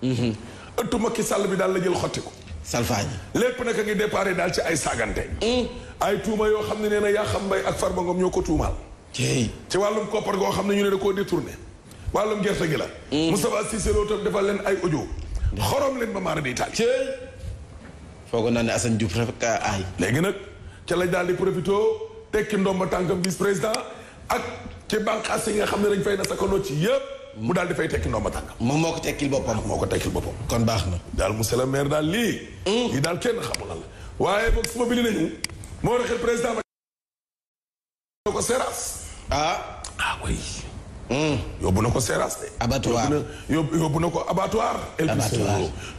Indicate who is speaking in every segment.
Speaker 1: ëttu Macky Sall bi daal la jël xotti ko.
Speaker 2: salfaañi
Speaker 1: lépp nag a ngi déparé daal ci ay saagante. ay tuuma yoo xam ne nee na yaa xam mbay ak Farba Ngom ñoo ko tuumaal. ci wàllum koppar goo xam ne ñu ne da koo détourné. wàllum gerte gi la. Moustapha Cissé Lo tam defal leen ay audio. xorom leen ba maara di taal.
Speaker 2: foogoo naa ne Assane Diouf rek aay.
Speaker 1: léegi nag ca la daal di profité tekki ndomba tànkam vice président ak ci bànqaas yi nga xam ne dañ fay na sakanoo ci yëpp. mu daal di fay tekki ndomba tànkam.
Speaker 2: moom moo ko tekkil boppam.
Speaker 1: moo ko tekkil boppam.
Speaker 2: kon baax na.
Speaker 1: daal monsieur le maire daal lii. lii daal kenn xamul lan la. waaye boog su ma bili nañu. moo taxit président ma ko Seras. oui. yóbbu na ko Seras de.
Speaker 2: abattoir
Speaker 1: yóbbu na ko abattoir.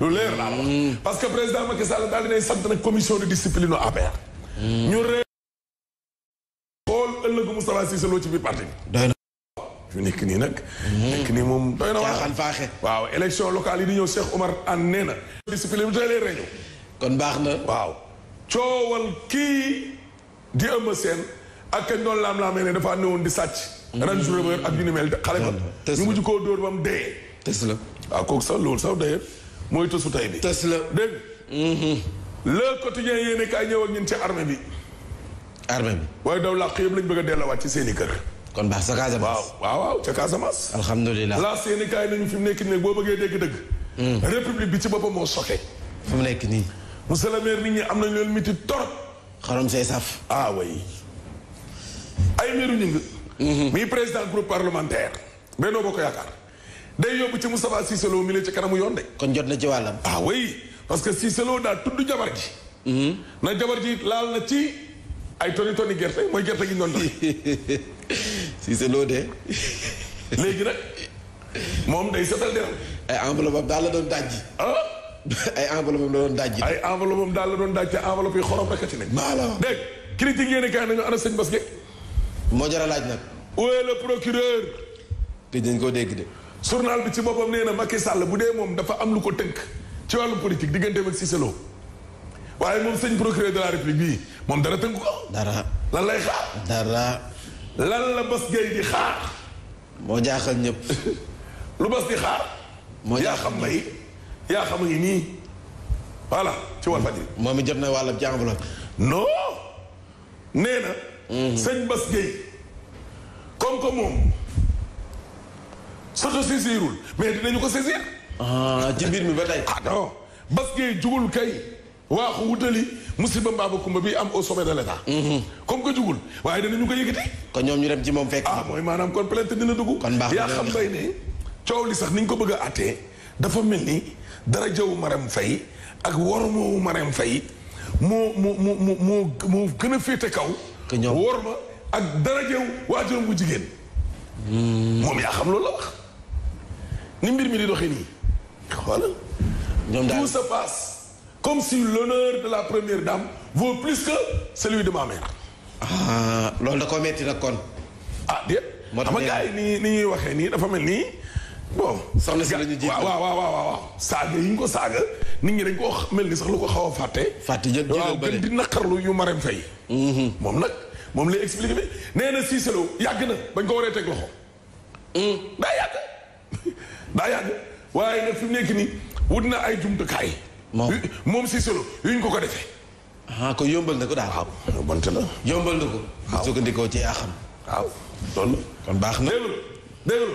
Speaker 1: lu leer laa wax. parce que président Macky Sall daal dinay sant nag commission de discipline au APR. ñu ree xool ëllëgu Moustapha Cissé Lo ci biir parti bi.
Speaker 2: doy na.
Speaker 1: fi nekk nii nag. nekk nii moom doy na
Speaker 2: caaxaan faaxe.
Speaker 1: waaw élection locale yi di ñëw Cheikh Oumar Anne nee na. discipline bi tey lay réñu.
Speaker 2: kon baax na.
Speaker 1: waaw coowal kii di Eumeu Sène ak kañ doon laam-laamee ne dafa newoon di sàcc. Range Rover ak yu ni mel xale ba. ñu mujj koo dóor ba mu dee.
Speaker 2: tës la.
Speaker 1: waaw kooku sax loolu sax d'ailleurs mooy tësu tey bi.
Speaker 2: tës la
Speaker 1: dégg le quotidien yéene kaay ñëw ak ñun ci armée bi.
Speaker 2: armée bi.
Speaker 1: waaye daw làq yëpp lañ bëgg a delluwaat ci seen i kër.
Speaker 2: kon baax sa Casamance.
Speaker 1: waaw ca Casamance.
Speaker 2: alhamdulilah.
Speaker 1: la seen i kaay nañu fi mu nekk nii boo bëggee dégg-dëgg. république bi ci boppam moo soxe.
Speaker 2: fu mu nekk nii.
Speaker 1: monsieur le maire nit ñi am nañu leen miti torop.
Speaker 2: xorom say saf.
Speaker 1: way ay meeru ñing mi président groupe parlementaire Benno Bokk Yaakaar day yóbbu ci Moustapha Cissé Lo mi leen ci kanamu yoon de.
Speaker 2: kon jot na ci wàllam.
Speaker 1: oui parce que Cissé Lo daal tudd jabar ji. na jabar ji laal na ci ay toni gerte mooy gerte gi ñu doon doon.
Speaker 2: Cissé Lo de.
Speaker 1: léegi nag moom day setal deram.
Speaker 2: ay enveloppe daal la doon dajji. ay enveloppe la doon dajji.
Speaker 1: ay enveloppe daal la doon dajji te enveloppe yi xorom rek a ci nekk. dégg critique yéen kaay nañu ana sëñ Bass Gueye.
Speaker 2: moo jar a laaj nag.
Speaker 1: où est le procureur.
Speaker 2: te dañ koo dégg de.
Speaker 1: journal bi ci boppam nee na Macky Sall bu dee moom dafa am lu ko tënk ci wàllu politique digganteem ak Cissé Lo waaye moom sëñ procureur de la république bii moom dara tënk ko.
Speaker 2: dara.
Speaker 1: lan lay xaar.
Speaker 2: dara.
Speaker 1: lan la Bass Gueye di xaar.
Speaker 2: moo jaaxal ñëpp.
Speaker 1: lu Bass di xaar.
Speaker 2: moo
Speaker 1: yaa xam may yaa xam ngi nii voilà ci Walfadjri.
Speaker 2: moom it jot na wàllam ci enveloppe.
Speaker 1: non nee na. sëñ Bass Gueye comme que moom s'auto-saisirul mais dinañu ko saisir.
Speaker 2: ci mbir mi ba tey.
Speaker 1: non Bass Gueye jugul kay waaxu wutali musiba mbaaba kumba bi am au sommet de l'état. comme que jugul waaye dinañu ko yëkkati.
Speaker 2: kon ñoom ñu dem ci moom fekk.
Speaker 1: mooy maanaam kon plainte dina dugg.
Speaker 2: kon baax na
Speaker 1: yaa xam bay ne coow li sax ni ñu ko bëgg a àttee dafa mel ni dara jaww Marème Faye ak wormoowu Marème Faye moo gën a féete kaw.
Speaker 2: que ñoom
Speaker 1: wor ma ak darajew waajuram bu jigéen. moom yaa xam loolu la wax. ni mbir mi di doxee nii. xoolal.
Speaker 2: ñoom daal
Speaker 1: tout se passe comme si l'honneur de la première dame vaut plus que celui de ma mère.
Speaker 2: loolu da koo metti nag kon.
Speaker 1: déet.
Speaker 2: moo tax
Speaker 1: xam nga gars yi ni ñuy waxee nii dafa mel nii bon.
Speaker 2: soxna si la ñu jiital
Speaker 1: waaw saaga yi ñu ko saaga nit ñi dañ ko mel ni sax lu ko xaw a fàtte.
Speaker 2: jël
Speaker 1: waaw gën di naqarlu yu Marème Faye. moom nag moom lay expliqué bi nee na Cissé Lo yàgg na bañ ko waree teg loxo. daa yàgg waaye nag fi mu nekk nii wut na ay jumtukaay. moom Cissé Lo yuñ ko defee.
Speaker 2: ko yombal na ko daal.
Speaker 1: waaw bonte la.
Speaker 2: yombal na ko. waaw sukkandikoo ci xam.
Speaker 1: waaw loolu la.
Speaker 2: kon baax na.
Speaker 1: dégg nga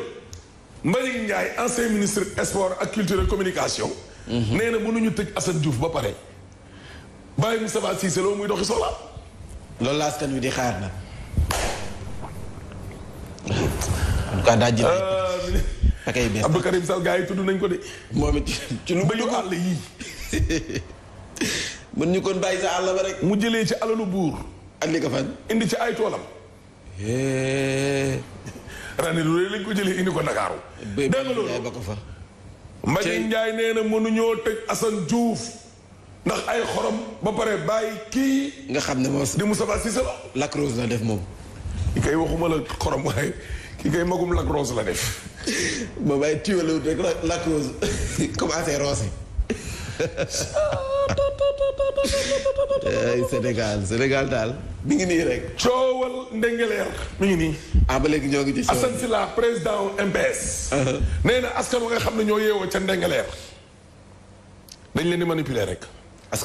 Speaker 1: Mbagnick Ndiaye ancien ministre sport ak culture et communication. nee na mënuñu tëj Assane Diouf ba pare. bàyyi Moustapha Cissé Lo muy doxi soxla.
Speaker 2: loolu la askan wi di xaar na. en tout cas daa ji. akay bees
Speaker 1: Abdou Karim Sall gars yi tudd nañ ko de.
Speaker 2: moom it ci lu
Speaker 1: bëju àll yii.
Speaker 2: mën ñu kon bàyyi sa àll ba rek.
Speaker 1: mu jëlee ci alalu buur.
Speaker 2: ak li ko fan.
Speaker 1: indi ci ay toolam. rani lu lañ ko jëlee indi ko Ndakaaru. dégg nga loolu
Speaker 2: ba ko fa.
Speaker 1: Mbagnick Ndiaye nee na mënuñoo tëj Assane Diouf ndax ay xorom ba pare bàyyi kii.
Speaker 2: nga xam ne moom
Speaker 1: di Moustapha Cissé Lo.
Speaker 2: Lac Rose la def moom.
Speaker 1: ki kay waxuma la xorom waaye ki kay magum Lac Rose la def.
Speaker 2: moom ay tiwale wut rek Lac Rose commencé roose. Sénégal daal mi ngi nii rek.
Speaker 1: coowal ndengeleer mi ngi nii.
Speaker 2: ba léegi ñoo ngi ci.
Speaker 1: Assane Sylla président MPS. nee na askan wa nga xam ne ñoo yeewoo ca ndengeleer. dañ leen di manipuler rek.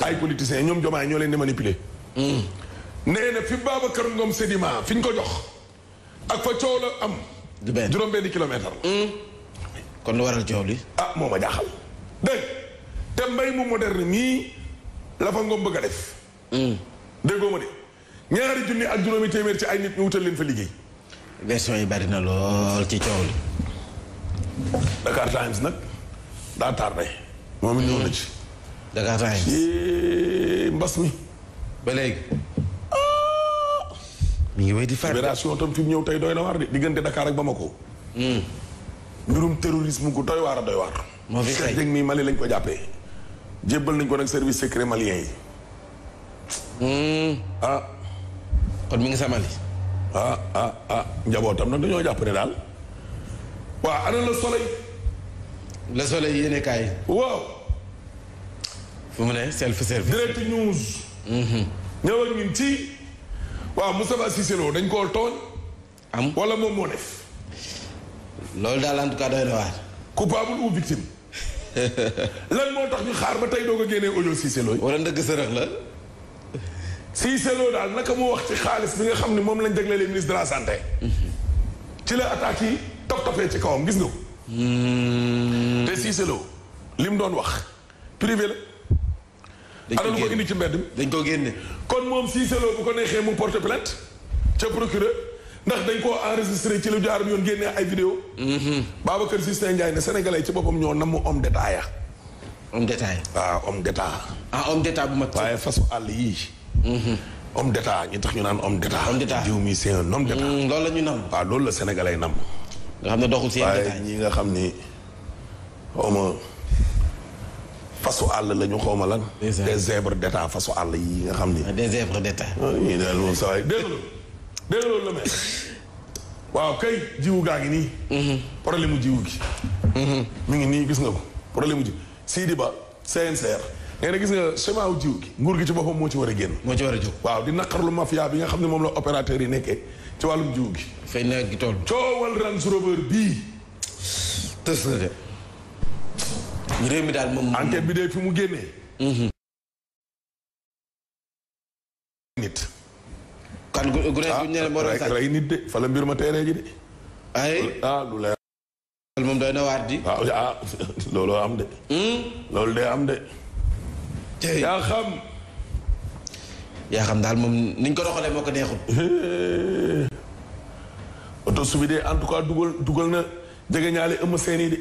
Speaker 1: ay politiciens ñoom Diomaye ñoo leen di manipuler. nee na fi Babacar Ngom Sedima fi ñu ko jox ak fa coow la am. juróom-benn kilomètre la.
Speaker 2: kon lu waral coow li.
Speaker 1: ah moo ma jaaxal. dégg te mbay mu moderne mii la fa Ngom bëgg a def. déggoo ma de ñaari junni ak juróomi téeméer ci ay nit ñu wutal leen fa liggéey.
Speaker 2: version yi bari na lool ci coow li.
Speaker 1: Dakar Times nag daa tardé. moom it ñëw na ci.
Speaker 2: Dakar Times.
Speaker 1: mbas mi.
Speaker 2: ba léegi. mi ngi wéy di fàtte.
Speaker 1: opération tam fi mu ñëw tey doy na waar de diggante Dakar ak Bamako. mbirum terrorisme gu doy waar a doy waar.
Speaker 2: moo fi xëy
Speaker 1: Cheikh Dieng mi Mali lañ ko jàppee. jébbal nañ ko nag service secret malien yi.
Speaker 2: kon mi ngi sa Mali.
Speaker 1: njabootam nag dañoo jàpp ne daal. waa ana le soleil.
Speaker 2: le soleil yéene kaay.
Speaker 1: waaw.
Speaker 2: fu mu ne self service.
Speaker 1: direct news. ñëw ak ñun ci. waaw Moustapha Cissé Lo dañ koo tooñ.
Speaker 2: am
Speaker 1: wala moom moo def.
Speaker 2: loolu daal en tout cas doy na waar.
Speaker 1: coupable ou victime. lan moo tax ñu xaar ba tey doog a génnee audio Cissé Lo.
Speaker 2: wala ndëgg sërëx la.
Speaker 1: Cissé Lo daal naka mu wax ci xaalis bi nga xam ne moom lañ jaglelee ministre de la santé. ci la attaque yi topee ci kawam gis nga ko. te Cissé Lo li mu doon wax privé la.
Speaker 2: dañ ko
Speaker 1: ko indi ci mbedd mi.
Speaker 2: dañ ko génne.
Speaker 1: kon moom Cissé Lo bu ko neexee mu porte plainte ca procureur ndax dañ koo enregistré ci lu jaar yoon génnee ay vidéo. Babacar Cissé Ndiaye ne sénégalais ci boppam ñoo namm homme d'état ya.
Speaker 2: homme d'état yi.
Speaker 1: waaw homme d'état.
Speaker 2: homme d'état bu mag.
Speaker 1: waaye façon àll yii. homme d'état ñi tax ñu naan homme d'état.
Speaker 2: homme d'état
Speaker 1: jiw mi c'est un homme d'état.
Speaker 2: loolu la ñu nam.
Speaker 1: waaw loolu la sénégalais nam.
Speaker 2: nga xam ne doxul si
Speaker 1: waaye ñi nga xam ni xawma façon àll la ñu xawma lan. des zèbres d'état façon àll yi nga xam ni.
Speaker 2: des zèbres d'état.
Speaker 1: ñii daal moom saa waay dégg nga loolu la mel. waaw kay jiwu gaa ngi nii. problème mu jiwu gi. mi ngi nii gis nga ko problème mu jiw Sidi Ba CNCR. nee na gis nga schéma wu jiw gi nguur gi ci boppam moo ci war a génn.
Speaker 2: moo ci war a jóg.
Speaker 1: waaw di naqarlu mafia bi nga xam ne moom la opérateur yi nekkee ci wàllum jiw gi.
Speaker 2: fay nawet gi tool.
Speaker 1: coowal Range Rover bii.
Speaker 2: tës na de. réew mi daal moom.
Speaker 1: enquête bi de fi mu génnee. nit.
Speaker 2: kan gu ne moo doon
Speaker 1: rey nit de fa la mbir ma teeree ji de.
Speaker 2: ay
Speaker 1: lu leer.
Speaker 2: moom doy na waar di.
Speaker 1: looloo am de. loolu de am de. yaa xam
Speaker 2: daal moom niñ ko doxalee moo ko neexul.
Speaker 1: oto su bi de en tout cas dugal na jege ñaale ëmm seen yi de.